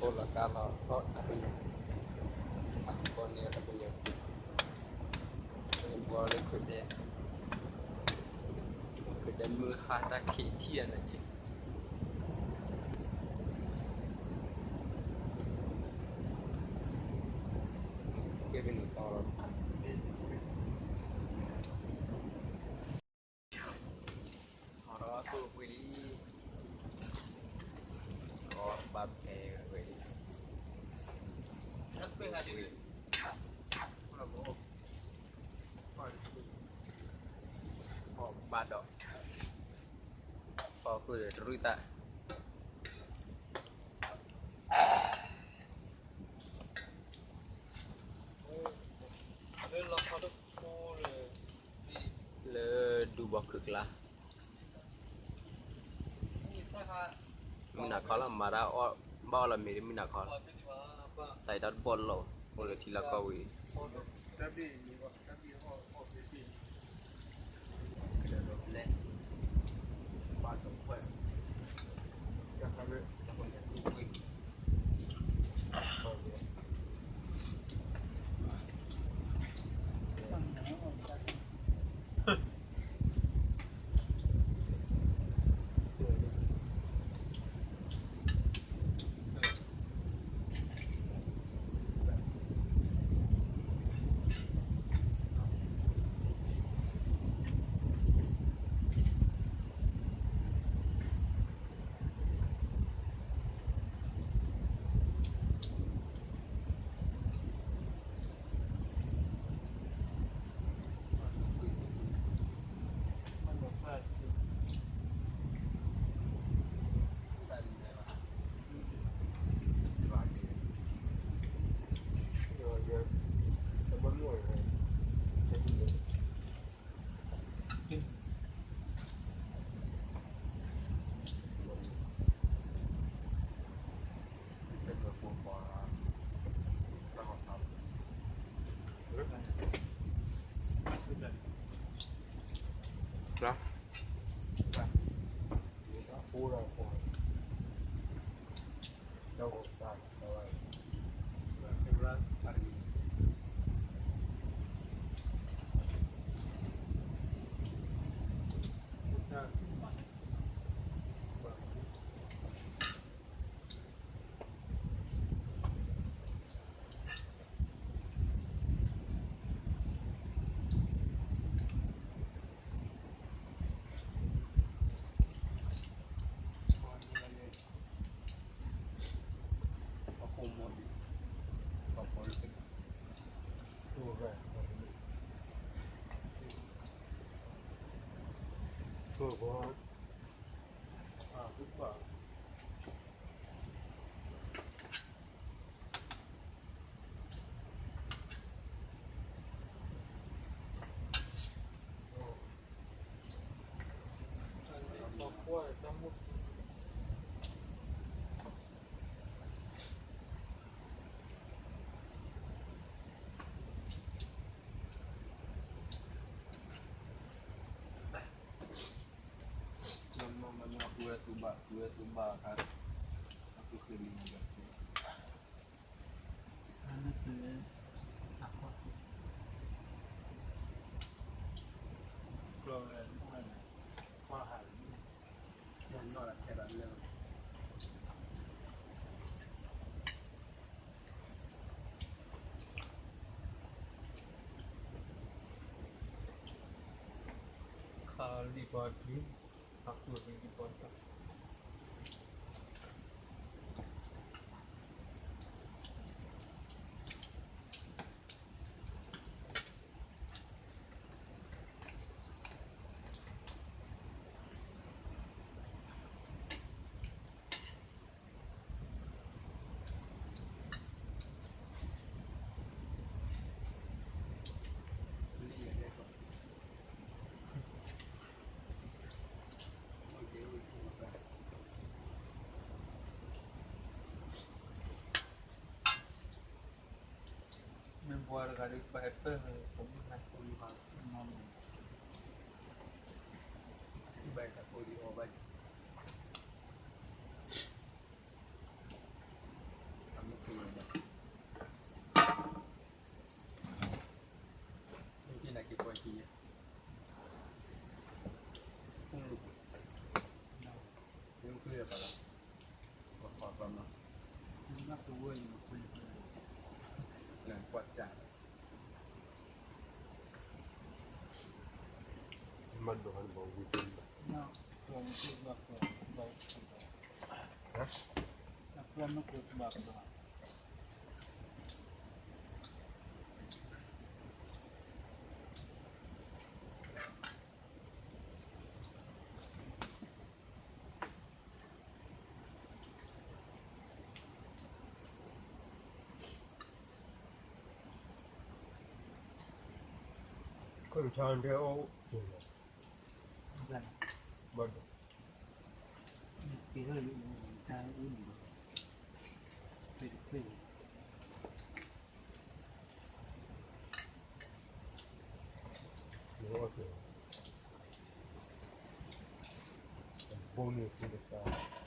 လီၤကါလီၤထီၣ်တၢ်ပညိၣ်, အကီန့ၣ်တၢ်ပညိၣ်, ပညိၣ်ဘီလၢခုးဒဲ, ခုးဒဲမုၢ်ဟါတၢ်ခံးထံၣ်အနက့, ကဲပနံၣ်သီလီၤ. အီၣ်ဒီးအသိၣ်ဝံၤလံ, အီၣ်ဘၣ်ဖဲဝဲ, အီၣ်ဘၣ်ဒီး, အီၣ်ဃုာ်ဒီးတရူၢ်သၣ် လၢဒူဘီခုးကျါ, မုၢ်နၤခီလီၤ မၤတၢ်အီၣ်, ဘၣ်အီၣ်လီၤမ့ၤလၢမုၢ်နၤခီလီၤ, သးအံၤတၢ်တဘီၣ်လီၤ, အိၣ်လၢထံလီၢ်ကီၢ်ဝံၤ ဝဲၢ်လံ နကွၢ်တၢ် မၤဒိးဟဲနဘၣ်ဝံၤတလီၤ ခိၣ်ဆါတဲအိၣ် ဘၣ်ဒီး ပ့ၤထီၣ်လံ တၢ်အူလံ ပ့ၤတခွ့လံ ဘိန့ၣ် ပတကါ